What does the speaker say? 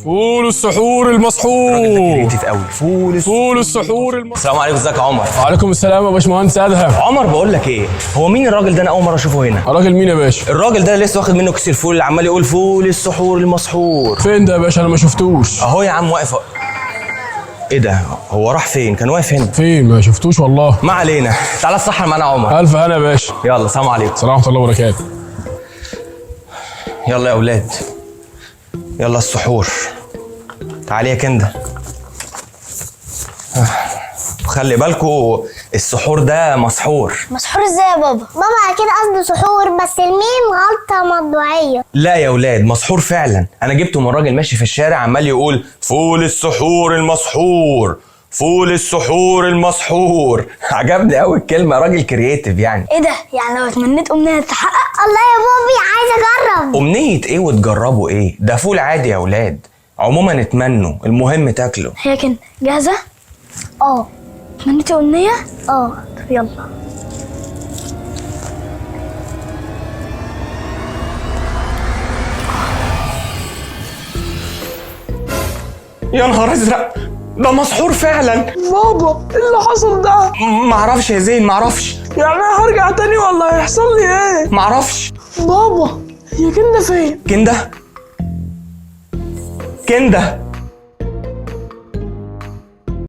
فول السحور المسحور. creative قوي. فول. فول السحور المسحور. السلام عليكم، ازيك يا عمر؟ وعليكم السلام يا باشمهندس ادهم. عمر، بقول لك ايه، هو مين الراجل ده؟ انا اول مرة اشوفه هنا. راجل مين يا باشا؟ الراجل ده لسه واخد منه كيس الفول اللي عمال يقول فول السحور المسحور. فين ده يا باشا؟ انا ما شفتوش. اهو يا عم واقف. ايه ده؟ هو راح فين؟ كان واقف هنا. فين؟ ما شفتوش والله. ما علينا، تعالى اتسحر معانا يا عمر. الف هنا يا باشا. يلا، سلام عليكم. السلام ورحمة الله وبركاته. يلا يا اولاد، يلا السحور. تعالي يا كنده. خلي بالكوا، السحور ده مسحور. مسحور ازاي يا بابا؟ بابا اكيد قصده سحور، بس الميم غلطة مطبوعية. لا يا اولاد، مسحور فعلا. انا جبته من راجل ماشي في الشارع عمال يقول فول السحور المسحور، فول السحور المسحور. عجبني قوي الكلمه، راجل creative يعني. ايه ده؟ يعني لو اتمنيت امنية تتحقق؟ الله يا بوبي، عايزة اجرب. امنية ايه وتجربوا ايه؟ ده فول عادي يا اولاد. عموما اتمنوا، المهم تاكلوا. هي كده جاهزة؟ اه. اتمنيتي امنية؟ اه. طب يلا. يا نهار ازرق، ده مسحور فعلا. بابا، ايه اللي حصل ده؟ معرفش يا زين، معرفش. يعني انا هرجع تاني ولا هيحصل لي ايه؟ معرفش. بابا، هي كندا فين؟ كنده، كنده.